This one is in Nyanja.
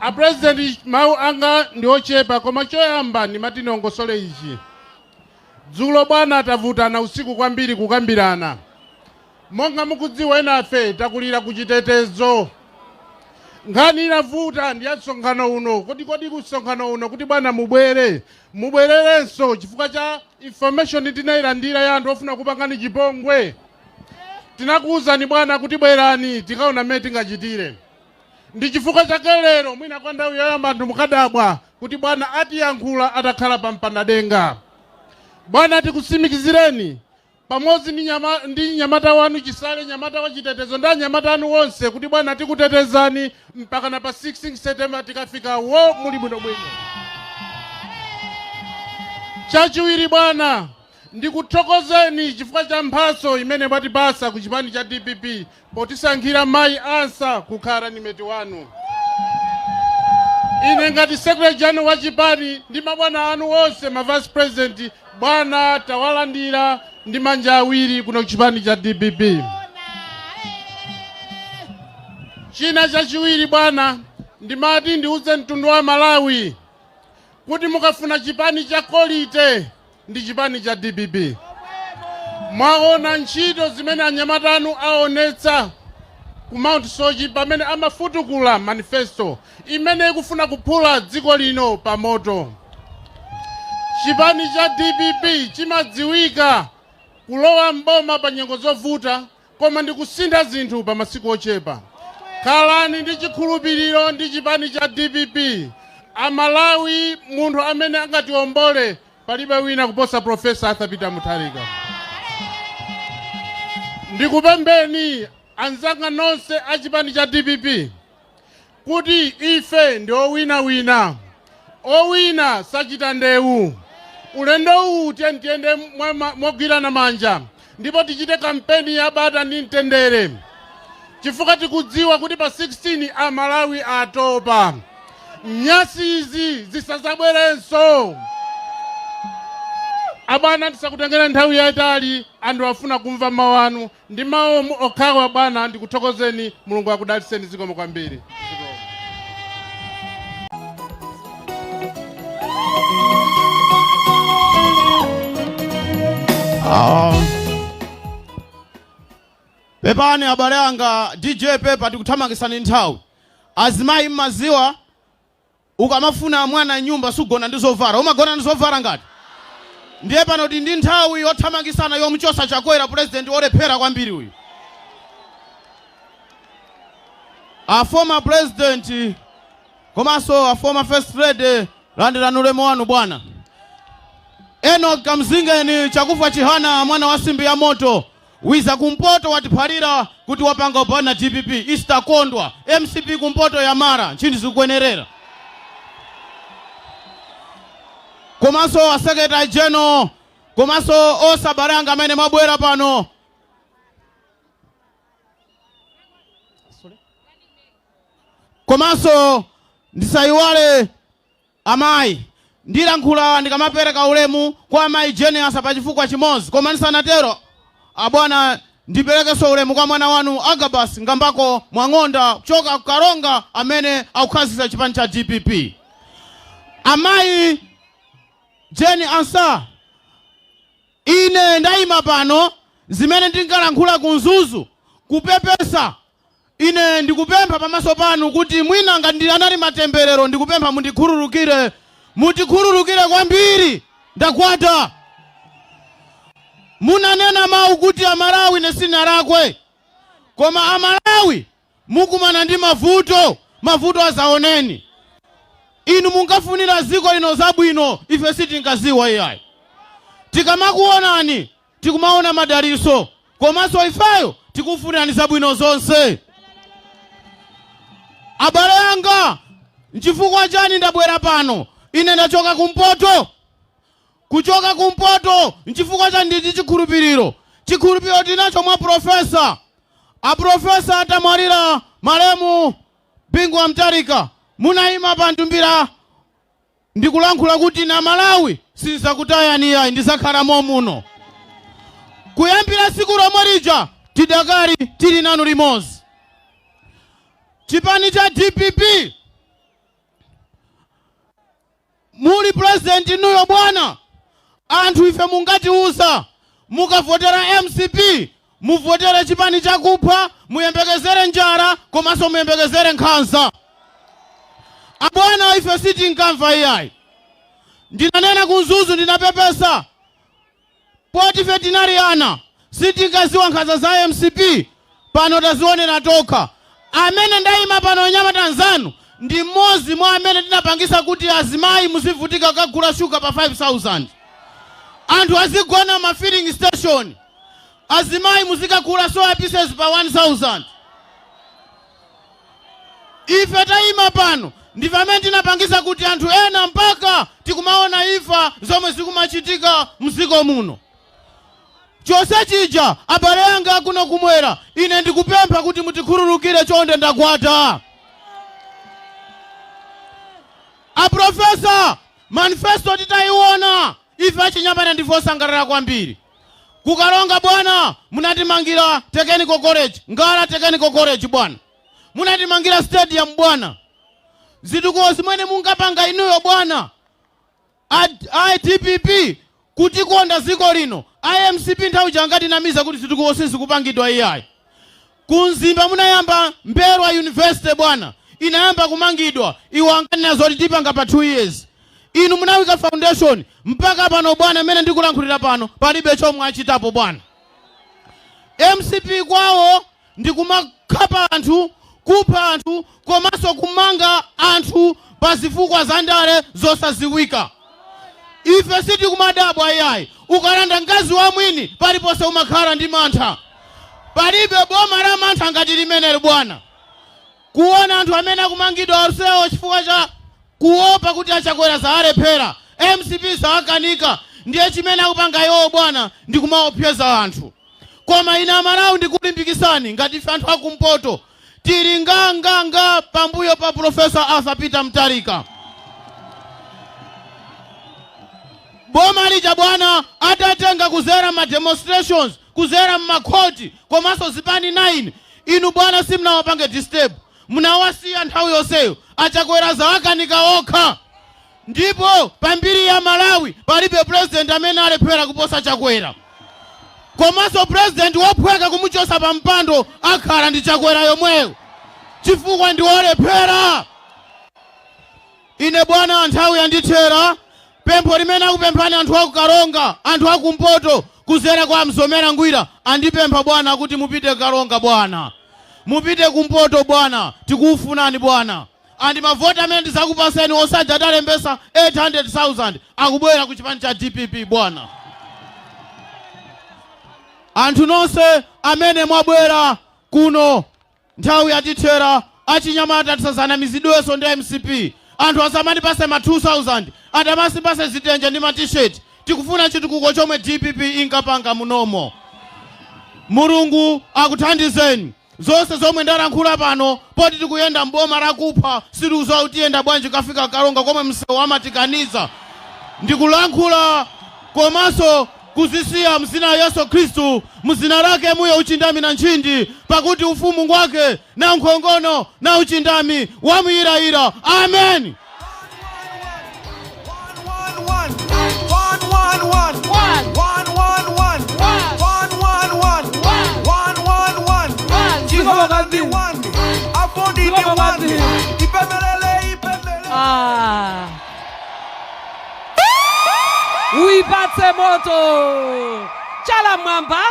A President, mawu anga ndi ochepa, koma choyamba ndimati ndilongosole ichi. Dzulo bwana tavutana usiku kwambiri kukambirana. Monga mukudziwa, enafe takulira kuchitetezo. Nkhani inavuta ndi ya msonkhano uno. Kodi msonkhano uno kuti bwana mubwere, mubwererenso chifukwa cha information tinayilandira ya anthu ofuna kupangani chipongwe. Tinakuwuzani bwana kuti bwerani, tikaona mmene tingachitire. Ndi chifukwa chake lero mwina kwa nthawi yoyamba anthu mukadabwa kuti bwana atiyankhula atakhala pa mpandadenga. Bwana, tikutsimikizireni pamodzi ndi nyamata wanu Chisale, nyamata wa chitetezo, ndi anyamata anu onse kuti bwana tikutetezani mpaka na pa 16 September tikafika wo muli bwinobwino. Chachiwiri bwana, ndikuthokozeni chifukwa cha mphatso imene mwatipasa ku chipani cha DPP potisankhira mayi Ansah kukhala running mate wanu. Ine ngati secretary general wa chipani ndi mabwana anu onse ma vice president, bwana, tawalandira ndi manja awiri kuno kuchipani cha DPP. China chachiwiri bwana, ndimati ndiuze mtundu wa Malawi kuti mukafuna chipani cha quality ndi chipani cha DPP. Mwaona ntchito zimene anyamata anu aonetsa ku Mount Soche pamene amafutukula manifesto imene ikufuna kuphula dziko lino pa moto. Chipani cha DPP chimadziwika kulowa mboma pa nyengo zovuta, koma ndi kusintha zinthu pa masiku ochepa. Khalani ndi chikhulupiriro ndi chipani cha DPP. Amalawi, munthu amene angatiwombole palibe wina kuposa Professor Arthur Peter Mutharika. Ndikupempheni anzanga nonse a chipani cha DPP kuti ife ndi owinawina, owina sachita ndewu. Ulendo uwu tiyeni tiyende mogwirana manja ndipo tichite kampeni ya bata ndi mtendere, chifukwa tikudziwa kuti pa 16 Amalawi atopa. Nyasi izi zisazabwerenso. Abwana, tisakutengera nthawi yayitali, anthu afuna kumva mawu anu. Ndi mawu okhawa bwana, ndikuthokozeni. Mulungu akudalitseni. Zikomo kwambiri. Zikomo. Ah. Pepani abale anga, DJ Pepa, tikuthamangisani nthawi. Azimayi, mmaziwa ukamafuna mwana nyumba sugona ndi zovala, umagona ndi zovala ngati ndiye pano ti ndi nthawi yothamangisana yomuchosa Chakwera, president wolephera kwambiri uyu. A former president komanso a former first lady, landirani ulemu wanu bwana. Enoch Kamzingeni Chakufa Chihana, mwana wa simbi ya moto, wiza kumpoto watiphalira kuti wapanga ubana DPP istakondwa MCP kumpoto ya mara nchini zikukwenerera. Komanso a secretary general komanso osabalanga amene mwabwera pano, komanso ndisayiwale amayi. Ndilankhula ndikamapereka ulemu kwa amayi Jane Ansah pachifukwa chimodzi, koma ndisanatero abwana, ndiperekenso ulemu kwa mwana wanu Agabas Ngambako Mwang'onda kuchoka ku Karonga amene akukhazikitsa chipani cha DPP. Amayi Jane Ansah, ine ndayima pano zimene ndinkalankhula ku Mzuzu kupepesa. Ine ndikupempha pamaso panu kuti mwina ngati anali matemberero, ndikupempha mundikhululukire, mutikhululukire kwambiri. Ndakwata munanena mawu kuti Amalawi, ine sinalakwe, koma Amalawi mukumana ndi mavuto, mavuto azaoneni. Inu munkafunira dziko lino zabwino, ife sitinkaziwa iyayi. Tikamakuonani tikumaona madaliso, komanso ifeyo tikufunirani zabwino zonse. Abale anga, nchifukwa chani ndabwera pano? Ine ndachoka kumpoto. Kuchoka kumpoto nchifukwa chani? Nditi chikhulupiriro, chikhulupiriro tinacho mwa professor. A professor atamwalira malemu Bingu wa Mutharika, munayima pa Mtumbira ndikulankhula kuti na Malawi sinzakutayani iyayi, ndizakhala momuno. Kuyambira tsiku lomwe lija tidakali tili nanu limodzi. Chipani cha DPP. Muli president inuyo bwana, anthu ife mungatiuza mukavotera MCP, muvotere chipani chakupha, muyembekezere njala komanso muyembekezere nkhanza. Abwana, ife sitinkamva iyayi. Ndinanena ku Mzuzu, ndinapepesa poti ife tinali ana, sitinkaziwa nkhanza za MCP. Pano tazionera tokha. Amene ndayima pano, nyamata nzanu, ndi mmodzi mwa amene tinapangisa kuti azimayi muzivutika kukagula shuga pa 5000, anthu azigona ma filling station, azimayi muzikagula soya pieces pa 1000. Ife tayima pano ndife amene tinapangisa kuti anthu ena mpaka tikumaona ifa zomwe zikumachitika mdziko muno. Chonse chija, abale anga kuno kumwera, ine ndikupempha kuti mutikhululukire chonde. Ndagwada. Aprofesa, manifesto titayiona ife achinyamata ndife osangalala kwambiri. Kukalonga bwana, munatimangira technical college, Ngala Technical College. Bwana, munatimangira stadium. Bwana, zitukuko zimene mungapanga inuyo bwana, a DPP kutikonda dziko lino, iMCP nthawi changatinamiza kuti zitukuko sizikupangidwa iyayi. Kumzimba munayamba M'mbelwa University bwana, inayamba kumangidwa. Iwo ankanena zoti tipanga pa 2 years, inu munawika foundation. Mpaka pano bwana, mmene ndikulankhulira pano, palibe chomwe achitapo bwana. MCP kwawo ndi kumakhapa anthu, kupha anthu komanso kumanga anthu pa zifukwa za ndale zosaziwika. Ife sitikumadabwa iyayi. Ukalanda mkazi wa mwini, paliponse umakhala ndi mantha. Palibe boma la mantha ngati limeneli bwana. Kuona anthu amene akumangidwa onsewo chifukwa cha kuopa kuti achakwera zaalephera, MCP zawakanika, ndiye chimene akupanga iwowo bwana ndi kumaopseza anthu. Koma ine Amalawi ndikulimbikisani, ngati ife anthu akumpoto tili nganganga pambuyo pa Profesa Arthur Peter Mutharika. Boma lija bwana atatenga kuzera ma demonstrations, kuzera mmakhoti komanso zipani 9, inu bwana simunawapange disturb, munawasiya nthawi yonseyo. Achakwera zawakanika okha, ndipo pambiri ya Malawi palibe president amene alephera kuposa Chakwera. Komanso president wophweka kumuchosa pa mpando akhala ndi Chakwera yomweyo, chifukwa ndi wolephera. Ine bwana, nthawi yandithera. Pempho limene akupemphani anthu akukalonga, anthu akumpoto kuzera kwa Mzomera Ngwira, andipempha bwana kuti mupite Kalonga bwana, mupite kumpoto bwana, tikufunani bwana. Andi mavoti amene ndizakupaseni osaja atalembesa 800,000 akubwera ku chipani cha DPP bwana. Anthu nonse amene mwabwera kuno, nthawi yatithera. Achinyamata, tisazanamizidwenso ndi MCP. Anthu asamandipase ma 2000, adamasipase zitenje ndi ma T-shirt. Tikufuna chitukuko chomwe DPP inkapanga munomo. Mulungu akuthandizeni. Zonse zomwe ndalankhula pano, poti tikuyenda mboma lakupha, sitikudziwa kuti tiyenda bwanji kafika Kalonga komwe msewu amatikaniza. Ndikulankhula komanso kuzisiya mzina la Yesu Khristu, mzina lake muye uchindami na nchindi, pakuti ufumu ngwake na nkhongono na uchindami wamuyirayira. Amen. 1 1 1 1 1 1 1 1 1 1 1 1 1. Zikomo kwambiri. 1 AFORD ndi Zikomo 1. Kwambiri. Ipemelele, ipemelele. Ah. Uipatse moto chala mwamba.